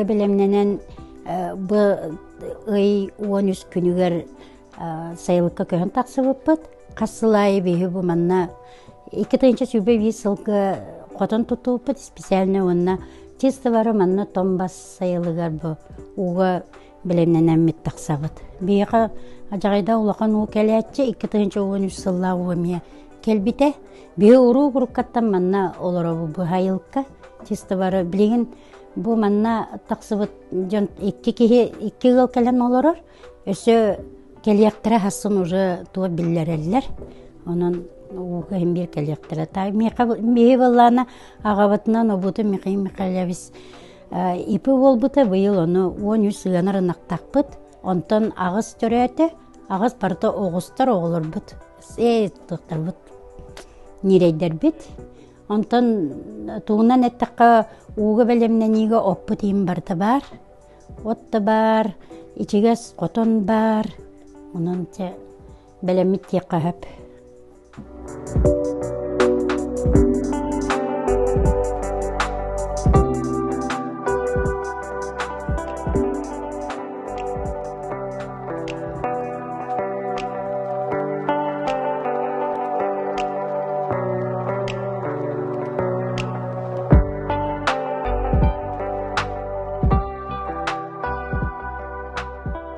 бэлэмнэнэн бу ый 13 күнүгэр сайылыкка көһөн тахсыбыппыт. Хас сыл аайы биһи бу манна 2021 сылга хотон тутууппут специально уонна чисто бары манна Томбас сайылыгар бу ууга бэлэмнэнэммит тахсабыт. Биһиэхэ адьаҕайда улахан уу кэлээччи 2013 сыллаах уу эмиэ кэлбитэ. Биһи уруу куруккаттан манна олоробут бу сайылыкка. Чисто бары билигин бу манна тахсыбыт дьон икки киһи икки ыал кэлэн олорор. Өссө кэлиэхтэрэ хассын уже туох биллэрэллэр. Онон ууга иһин биир кэлиэхтэрэ. Та миэхэ биһи былаана аҕабытынан обутун Михаил Михайлович ипи буолбута быйыл ону 13 ыанар ынахтахпыт. Онтон аҕыс төрөөтө, аҕыс барыта оҕустар оҕолорбут, ээ туохтарбыт, ньирэйдэрбит. Онтон тугунан эттэххэ ууга бэлэмнэниигэ оппут иһин барыта баар. От да баар, ичигэс хотон баар, онон чэ бэлэммит диэххэ сөп.